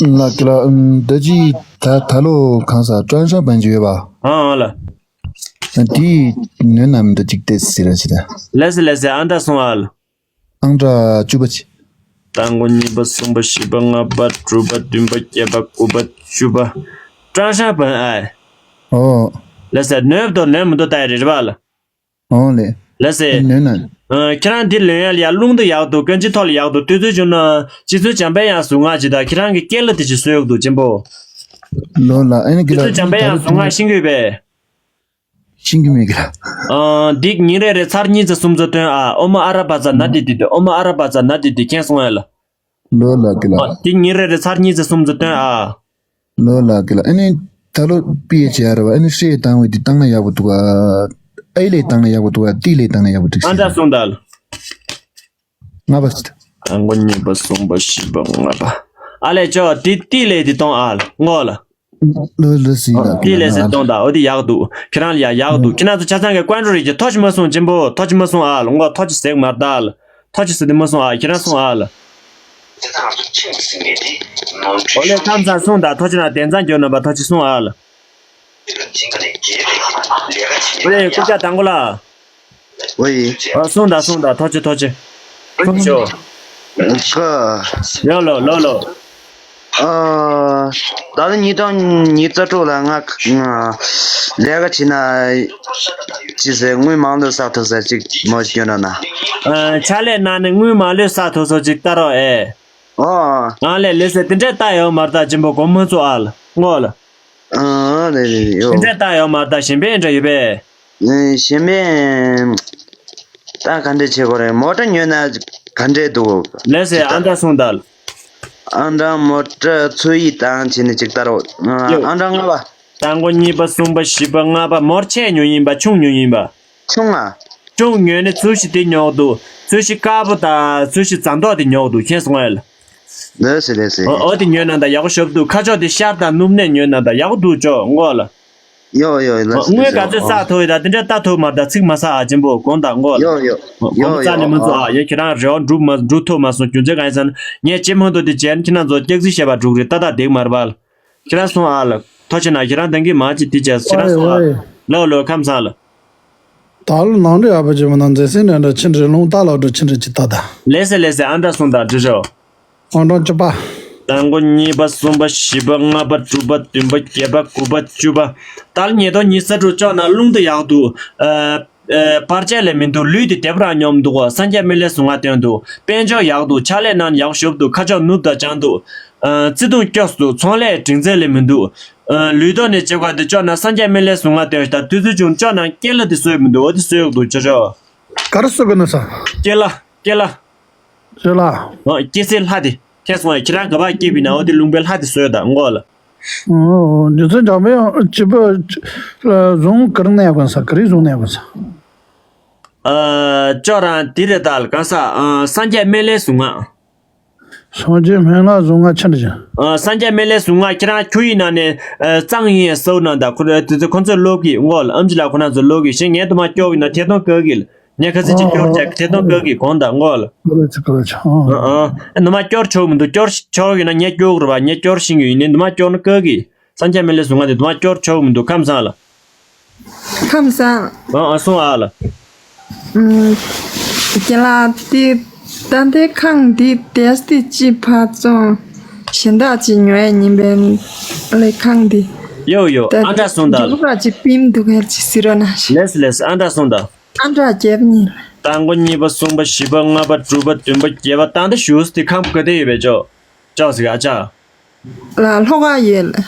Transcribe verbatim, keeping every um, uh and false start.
ལགས་ཀྱི་ལགས། ཨམ། ད་ཅི་ད་ད་ལོ་གང་ཟག་ཀྲང་ཧྲང་བན་ཅིག་ཡོད་པ། ཨང་ཨང་ལགས། དེ་ནོན་ན་མི་འདུག་ཅིག་ཏེ་ཟེར་ར་ཅི་ད། ལགས་སེ་ལགས་སེ། ཨ་འདྲ་སོང་ཨ་ལགས། ཨང་གྲངས་བཅུ་པ་ཅི། དང་པོ་གཉིས་པ་གསུམ་པ་བཞི་པ་ལྔ་པ་དྲུག་པ་བདུན་པ་བརྒྱད་པ་དགུ་པ་བཅུ་པ། ཀྲང་ཧྲང་བན་ཨ། ཨོ། ལགས་སེ། ནོན་དང་ནོན་མི་འདུག་ལྟ་ཡ་རེད་རེད་པ་ལགས། ཨོ་ལེ། ལགས་སེ། ནོན་ན། ཨ། ཁྱེད་རང་འདི་ལོན་ཡ་ལ་ཡ་རླུང་དུ་ཡག་འདུག་དཀོན་སྤྱི་ཐོག་ལ་ཡག་འདུག་དུས་ཚོད་བྱུང་ན་སྤྱི་ཚོགས་འཇམ་པའི་དབྱངས་གཟུངས་སྔགས་ཅིག་དང་ཁྱེད་རང་གི་སྐད་ལ་དེ་ཅིག་གསོལ་ཡོད་འདུག་གཅེན་པོ། ལོ་ལ་ཨ་ནི་གི་སྤྱི་ལ་ཚོགས་འཇམ་པའི་དབྱངས་གཟུངས་སྔགས་ཤེས་ཀྱི་ཡོད་པས། ཤེས་ཀྱི་མེད་གི་ལ། ཨ། འདི་ཉིན་རེ་རེ་ཚར་གཉིས་ཙམ་གསུམ་ཙམ་འདོན་ཨ། ཨོཾ་ཨ་ར་པ་ཙ་ན་དྷཱིཿདྷཱིཿདྷཱིཿ་ཨོཾ་ཨ་ར་པ་ཙ་ན་དྷཱིཿདྷཱིཿཁྱེད་སོང་ཨ་ལགས། ལོ་ལ་གི་ལ། ཨ། འདི་ཉིན་རེ་རེ་ཚར་གཉིས་ཙམ་གསུམ་ཙམ་འདོན་ཨ། ལོ་ལ་གི་ལ། ཨ་ནི་ད་ལོ་པི་ཨེ་ཆི་ཡ་ར་བ། ཨ་ནི་ཧྲེ་བཏང་བའི་འདི་བཏང་ན་ཡག་པོ་འདུག་ག་ཨའི་ལས་བཏང་ན་ཡག་པོ་འདུག་ག་ཏི་ལས་བཏང་ན་ཡག་པོ་འདུག་ཨ་འདྲ་གསུངས་ད་ལགས། ལྔ་པ་ཟེར། དང་པོ་གཉིས་པ་གསུམ་པ་བཞི་པ་ལྔ་པ། ཨ་ལས་ཅོ་ཏི་ཏི་ལས་འདི་གཏོང་ཨ་ལགས་ངོ་ལགས། ལོ་ལོ་སི་ལ་ཏི་ལས་ཟེར་གཏོང་ད། འོ་དེ་ཡག་འདུག་ཁྱེད་རང་ལ་ཡ་ཡག་འདུག་ཁྱེད་རང་ཚོ་ཆ་ཚང་གི་ཀོན་ཀྲོ་རེད་ཀྱི་ཐོ་ཅི་མ་སོང་གཅེན་པོ། ཐོ་ཅི་མ་སོང་ཨ་ལགས། ངོ་ཐོ་ཅི་ཟེག་མར་ད་ལགས། ཐོ་ཅི་ཟེར་དེ་མ་སོང་ཨ། ཁྱེད་རང་སོང་ཨ་ལགས། འོ་ལེ་ཁམས་བཟང་སོང་ད། ཐོ་ཅི་ན་དན་ཚང་འགྱོ་ན་པ་ཐོ་ཅི་སོང་ཨ་ལགས། ཨོ་ལེ་སྐུ་ཞབས་དང་པོ་ལགས། ཝེ། ཨ་སོང་ད་སོང་ད། ཐོ་ཅི་ཐོ་ཅི། སོང་ཅོ། ཁ། ཡོ་ལོ་ལོ་ལོ། ཨ། ད་ལོ་ཉིས་སྟོང་ཉི་ཤུ་རྩ་དྲུག་ལ་ང་ང་ལས་ཀ་བྱེད་ན་ཅི་ཟེར་དངུལ་མང་ལོས་བསགས་ཐུབ་ས་ཅིག་མོ་ཞིག་ཡོད་ན་ན། ཨ་ཕྱག་ལས་གནང་ནས་དངུལ་མང་ལོས་བསགས་ཐུབ་ས་ཅིག་ལྟ་རོགས་ཨེ། ཨོ། ཨ་ལས་ལས་ཟེར་དེ་འདྲས་ལྟ་ཡོད་མ་རེད་ད་གཅེན་པོ་དགོངས་མ་ཚོམ་ཨ་ལགས་ངོ་ལགས། ཨ་ལས་ལས་ཡོ། དེ་འདྲས་ལྟ་ཡོད་མ་རེད་ད་གཞན་པའི་འདྲ་ཡོད་པས། ཨེ་གཞན་པའི་ད་ག་འདྲས་བྱེད་དགོས་རེད། མོ་ཊ་ཉོས་ན་ག་འདྲས་འདུག་ལགས་སེ་ཨ་འདྲ་གསུངས་ད་ལགས། ཨ་འདྲ་མོ་ཊ་ཚོད་ཡིག་བཏང་བྱས་ནས་ཅིག་ལྟ་རོགས། ཨ་ཡོ། ཨ་འདྲ་ལྔ་པ། དང་པོ་གཉིས་པ་གསུམ་པ་བཞི་པ་ལྔ་པ། མོ་ཊ་ཆེ་ཉོ་ཡིན་པ་ཆུང་ཉོ་ཡིན་པ། ཆུང་ང་། ཆུང་ཉོས་ནས་ཚོད་གཞི་དེ་ཉོ་འདུག་ཚོད་གཞི་དཀར་པོ་དང་ཚོད་གཞི་རྫ་མདོག་དེ་ཉོ་འདུག་མཁྱེན་སོང་ངས་ལགས། ལགས་སེ་ལགས་སེ། ཨོ་ཨོ་དེ་ཉོས་ན་ད་ཡག་པོ་ཞེ་པོ་འདུག་ཁ་ཕྱོགས་དེ་ཤར་དང་ནུབ་ནས་ཉོས་ན་ད་ཡག་པོ་འདུག་ཅོ་ངོ་ལགས། ཡོ་ཡོ་ལགས་སེ། དངུལ་ག་ཚོད་བསགས་ཐུབ་ཡོད་ད་དེ་འདྲ་ལྟ་ཐུབ་མ་རེད་ད་ཚིག་མ་ཟ་ཨ་གཅེན་པོ་དགོངས་དག་ངོ་ལགས། ཡོ་ཡོ། དགོངས་པ་ཡོ་རྩ་ནས་མ་ཚོམ་ཨ། ཡ་ཁྱེད་རང་རེ་བ་འགྲུབ་མ་འགྲུབ་ཐུབ་མ་སོང་རྒྱུ་མཚན་གང་ཡིན་ཟེར་ན་ངས་སྤྱི་མོ་འདུག་དེ་བྱས་ན་ཁྱེད་རང་ཚོ་སྐྱག་རྫུན་བཤད་པ་འགྲུག་རེད་ཏག་ཏག་བསྡད་ཀྱི་མ་རེད་པ་ལགས། ཁྱེད་རང་སོང་ཨ་ལགས། ཐོ་ཆེ་ན་ཁྱེད་རང་དང་གི་མ་ཅི་དེ་བྱས་ཁྱེད་རང་སོང་ཨ། ལོ་ལོ་ཁམས་བཟང་ལགས། ད་ལོ་ནང་འདྲི་ཡག་པོ་བྱེད་མི་ན་མཛེས་སེང་འདྲ་འདྲ་ཕྱི་འདྲི་རླུང་རྟ་ལག་འགྲོ་ཕྱི་འདྲི་ཅི་ད་ད། ལེ་སེ་ལེ་སེ་ཨ་འདྲ་སོང་ད་འདྲི་ཤོག་ཨང་གྲངས་བཅུ་པ། དང་པོ་གཉིས་པ་གསུམ་པ་བཞི་པ་ལྔ་པ་དྲུག་པ་བདུན་པ་བརྒྱད་པ་དགུ་པ་བཅུ་པ། ད་ལོ་ཉིས་སྟོང་ཉི་ཤུ་རྩ་དྲུག་ལྕོག་ན་རླུང་རྟ་ཡག་འདུག་ཨ། ཨེ། བར་ཆད་ལས་མི་འདུག་ལུས་འདི་བདེ་པོ་རང་སྙོམས་འདུག་གོ་སངས་རྒྱས་སྨན་བླའི་གཟུངས་སྔགས་འདོན་འདུག་དཔལ་འབྱོར་ཡག་འདུག་ཕྱག་ལས་གནང་ཡག་ཤོབ་འདུག་ཁ་ཕྱོགས་ནུབ་དང་བྱང་འདུག་ཨ། བརྩེ་དུང་སྐྱོ་སུ་འདུག་ཚོང་ལས་སྒྲིག་འཛུགས་ལས་མི་འདུག་ཨ། ལུས་ཐོག་ནས་བྱེད་དགོས་འདི་ལྕོག་ན་སངས་རྒྱས་སྨན་བླའི་གཟུངས་སྔགས་འདོན་ཞིག་དང་དུས་ཚོད་བྱུང་ལྕོག་ན་སྐྱེ་ལ་འདི་གསོས་མི་འདུག་འོ་འདི་གསོས་ཡོད་འདུག་ཅོ་ཅོ། ག་རེ་གསོས་དགོས་ན་ས། སྐྱེ་ལ་སྐྱེ་ལ། སྐྱེ་ལ། ཨ། སྐྱེ་སའི་ལྷ་དེ། ཁྱེད་སོང་ཡ་ཁྱེད་རང་ག་པར་སྐྱེས་པ་ཡིན་ན་འོ་དེ་ལུང་པའི་ལྷ་དེ་གསོས་དང་ངོ་ལགས། ཨོ། རྗེ་བཙུན་འཇམ་དཔལ་དབྱངས་སྐྱེས་བུ་གཟུངས་ག་རེ་གནང་དགོས་ས། ག་རེ་གཟུངས་གནང་དགོས་ས། ཨ། ཅོག་རང་དེ་རེད་ད་ལགས་གང་ས། ཨ། སངས་རྒྱས་སྨན་བླའི་གཟུངས་སྔགས། སངས་རྒྱས་སྨན་བླའི་གཟུངས་སྔགས་ཆེ་འདྲ་ཅན། ཨ། སངས་རྒྱས་སྨན་བླའི་གཟུངས་སྔགས་ཁྱེད་རང་ཁྱུ་ཡི་ནང་ནས་ཨ། གཙང་ཡིན་སའུ་ན་ད་ཁོ་དེ་ཚོ་ཁོ་ཚོས་ཀློག་གི་ངོ་ལགས། ཨེམ་ཆི་ལགས་ཁོ་རང་ཚོ་ཀློག་གི་ཞེས་ངས་དུ་མ་སྐྱོར་གི་ན་ཐད་གཏོང་བཀོད་གི། ངས་ཁ་སང་ཅིག་སྐྱོར་བྱས་ཐད་གཏོང་བཀོད་གི་གོང་དང་ངོ་ལགས། ཀོ་ལོ་ཆི་ཀོ་ལོ་ཆི། ཨ། ཨ། ཨ། ནུ་མ་སྐྱོར་ཆོག་མི་འདུག་སྐྱོར་ཆོག་ཡོད་ན་ངས་སྐྱོར་གི་རེད་པ། ངས་སྐྱོར་ཤེས་ཀྱི་ཡོད་ནི་ནུ་མ་སྐྱོར་ན་བཀོད་གི། སངས་རྒྱས་སྨན་བླའི་གཟུངས་སྔགས་དེ་དུ་མ་སྐྱོར་ཆོག་མི་འདུག་ཁམས་བཟང་ལགས། ཁམས་བཟང་། ཨ། ཨ། སོང་ཨ་ལགས། ཨུམ། རྒན་ལགས་དེ་ད་ལྟའི་ཁང་འདི་དེ་སྟེ་ཅི་ཕར་བཙོང་གཞན་དག་ཅིག་ཉོ་ཡ་ཉིན་པའི་ལས་ཁང་འདི། ཡོ་ཡོ། ད་ཨ་འདྲ་སོང་ད་ལགས། འབྲུག་ར་ཅིག་པིམ་འདུག་གལ་ཅིག་ཟེར་རོ་ན་ཤི། ལེས་ལེས་ཨ་འདྲ་སོང་ད། ཨ་འདྲ་རྒྱབ་ཉིན། དང་པོ་གཉིས་པ་གསུམ་པ་བཞི་པ་ལྔ་པ་དྲུག་པ་བདུན་པ་བརྒྱད་པ་ད་ལྟ་ཞུས་ཏེ་ཁང་བུ་ག་དེ་ཡོད་པའི་ཅོག་ཅོག་ཟིག་ཨ་ཅག་ལ་ལྷོ་ཁ་ཡོད།